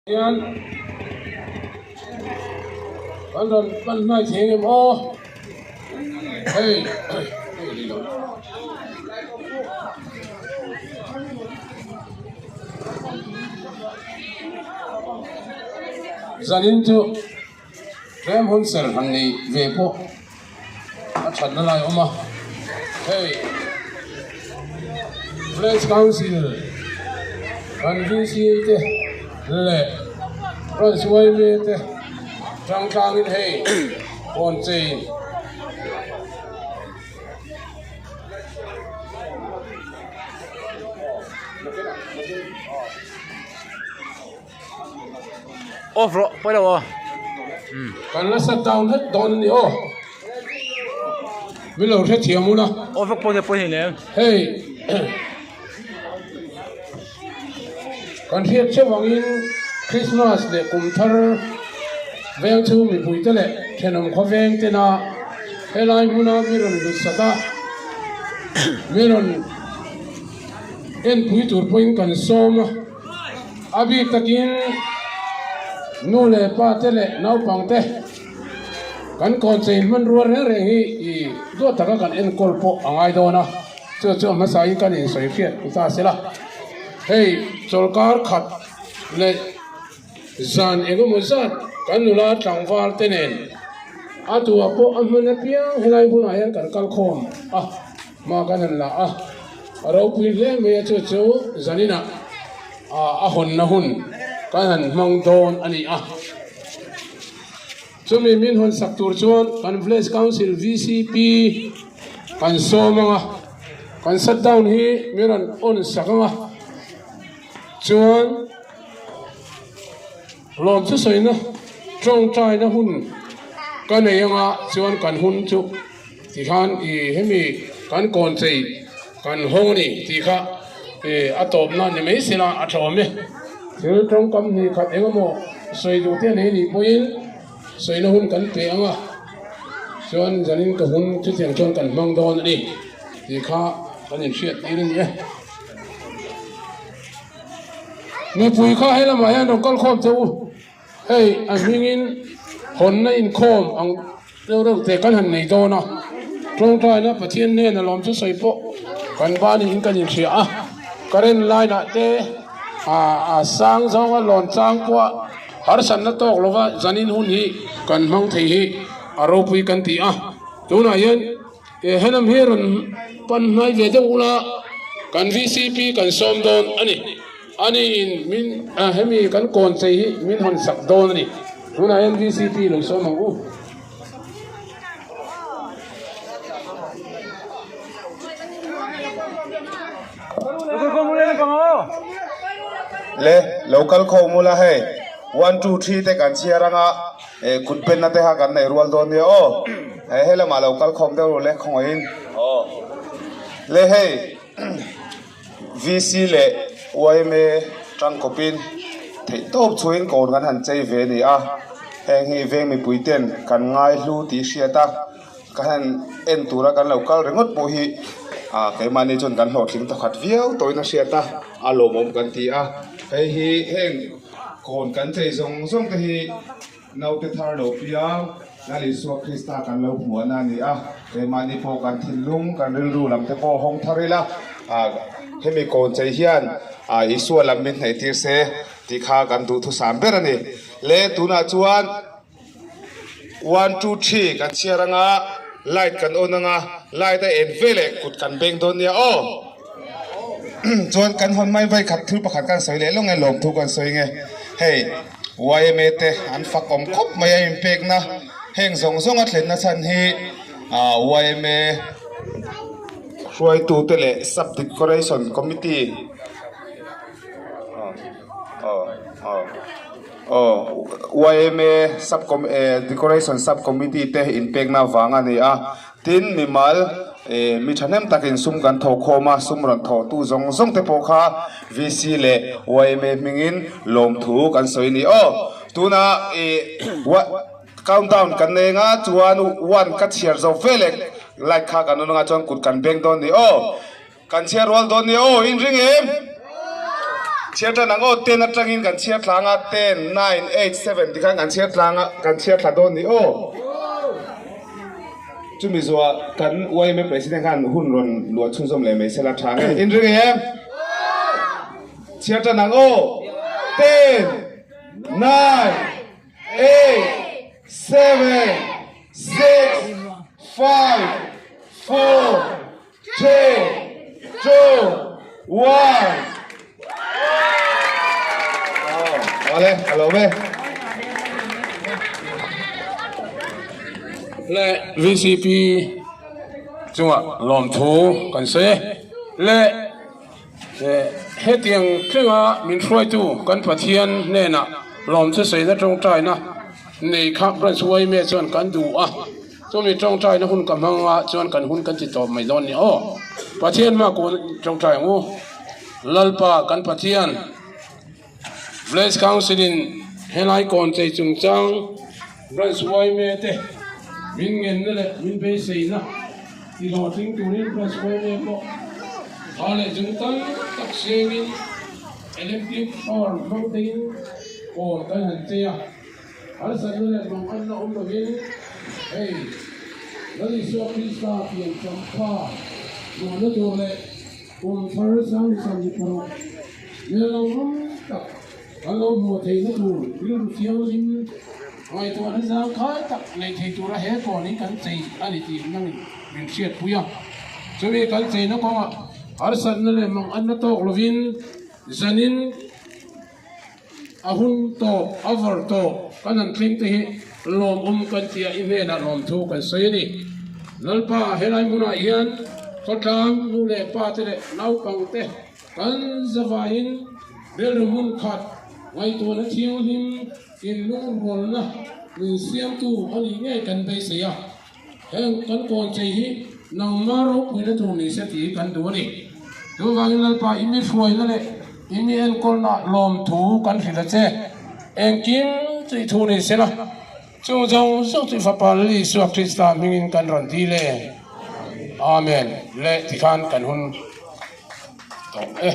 Hian kan rawn pan hnai thei ang em aw hei hei ni lo. Zanin chu tlem hun ser han nei ve pawh a thatna lai a awm a hei village council kan VC te leh branch yma te tangtlangin hei kawn chei. Off rawh pawi lo aw Kan la shut down vek dawn a ni aw Min lo hrethiam ula Off vek pawh nia pawi hleinem Hei Kan hriat theuh angin Christmas leh kum thar veng chu mipuite leh thenawm khawveng tena helai hmuna mi rawn lut sak a mi rawn enpui tur pawhin kan sawm a. A bik takin nu leh pa te leh naupang te kan kawnchei hmanrua reng reng hi i duat taka kan enkawl pawh a ngai dawn a, chu chu a hmasain kan insawi hriat ni ta se la. Hei chawlkar khat leh zan engemaw zat kan nula tlangval te nen a tuah pawh a hman apiang helai hunah hian kan kal khawm a. Hma kan han la a, a ropui hle mai a chu chu zaninah a hawnna hun kan han hmang dawn a ni a. Chumi min hawn sak tur chuan kan Village Council VCP kan sawm ang a, kan shut down hi min rawn on sak ang a, chuan lawm chu sawina tawngtaina hun ka nei ang a, chuan kan hun chu. Tikhan i hemi kan kawn chei kan hawng a ni tih kha i a tawpna ni mai sela a tha awm e. Thil tawngkam hnih khat eng emaw sawi duh te nei nih pawhin sawina hun kan pe ang a, chuan zanin ka hun chutiang chuan kan hmang dawn a ni tih kha kan inhriat tir a ni e. Mipui kha he lamah hian rawn kal khawm che u. Hei a hmingin hawnna inkhawm ang deuh reuh te kan han nei dawn a, tawngtaina Pathian hnena lawm chu sawi pawh kan banin kan inhria a, current line ah te a sang zawnga lawn chang pawha harsatna tawk lova zanin hun hi kan hmang thei hi a ropui kan ti a, tunah hian helam hi rawn pan hnai ve deuh ula kan VCP kan sawm dawn a ni. Ani in min hemi kan kawn chei hi min hawn sak dawn a ni. Tunah hian VCP lo sawm ang u. Le lo kal khawm ula hei one two three te kan chhiar anga eh kut benna te kha kan nei rual dawn nia aw he lamah lo kal khawm deuh le khawngaihin aw le hei. VC leh yma tangkawpin theihtawp chhuain kawn kan han chei ve a ni a, heng hi veng mipui ten kan ngai hlu tih hriat a, ka han en tura kan lo kal ringawt pawh hi ah keimahni chuan kan hlawhtling tawkhat viau tawhin a hriat a, a lawmawm kan ti a, hei hi heng kawn kan chei zawng zawng te hi. Naute thar lo piang, Lal Isua Krista kan lo hmuahna a ni a, keimahni pawh kan thinlung, kan rilru lam te pawh hawng thar ila, hemi kawn chei hian Isua lam min hnaih tir se tih kha kan duhthusam ber a ni. Le tunah chuan one two three kan chhiar anga light kan on anga light a en veleh kut kan beng dawn nia aw. Chuan kan hawn mai vai khat thil pakhat kan sawi leh lawng e lawmthu kan sawi nge hei. Yma te an fak awm khawp mai a inpekna heng zawng zawng a thlenna chhan hi yma hruaitu te leh sub decoration committee yma sub decoration sub committee te inpekna vang a ni a. Tin, mimal eh mi thahnem takin sum kan tho khawm a, sum rawn thawh tu zawng zawng te pawh kha VC leh yma hmingin lawmthu kan sawi a ni aw. Tuna eh count down kan nei anga chuan one ka chhiar zo veleh light kha kan on anga chuan kut kan beng dawn a ni aw. Kan chhiar rual dawn a ni aw, in ring em? Chhiar tan ang aw, ten atangin kan chhiar thla anga, ten, nine, eight, seven tikhan kan chhiar tlang a, kan chhiar thla dawn ni aw. Chumi zuah kan yma President khan hun rawn luah chhunzawm leh mai sela tha nge. In ring em? Chhiar tan ang aw, ten, nine, eight, seven, six, five, four, 3, 2, 1 Awle, a lo ve. Le VCP chungah lawmthu kan sawi e. Le hetiang tlinga min hruaitu kan Pathian hnenah lawmthu sawiina tawngtaina nei kha Branch yma chuan kan duh a. Chumi tawngtaina hun ka hmang a chuan kan hun kan ti tawp mai dawn ni aw. Pathian hma kun tawngtai ang u. Lalpa kan Pathian Village Council in helai kawn chei chungchang Branch yma te min ngenna leh min beiseina ti hlawhtling turin Branch yma pawh tha leh chung tam tak sengin electric power hmang teiin kawn kan han chei a. Harsatna leh mangkanna awm lovin, hei, Lal Isua Krista pian champha nuamna tur leh kum thar 2026 hmel lo ram tak kan lo hmuh theihna tur rilru thianghlim ngaihtuahna zangkhai tak nei thei tura he kawn hi kan chei a ni tih nangin min hriatpui a. Chumi kan cheina kawngah harsatna leh manganna tawk lovin zanin, A hun tawp, a vawr tawp kan han thleng te hi lawmawm kan tia i hnenah lawmthu kan sawi a ni. Lalpa, helai hmunah hian khawtlang nu leh pa te leh naupang te kan zavaiin rilru hmun khat ngaihtuahna thianghlim inlungrualna min siamtu a nih ngei kan beisei a. Heng kan kawn chei hi nangma ropuina tur ni se tih kan duh a ni. Chuvangin Lalpa i mi hruaina leh i mi enkawlna lawmthu kan hrilh a che. Engkim chu i thu ni sela, chung zawng zawng chu i Fapa Lal Isua Krista hmingin kan rawn dil e. Amen. Leh tikhan kan hun tawh e.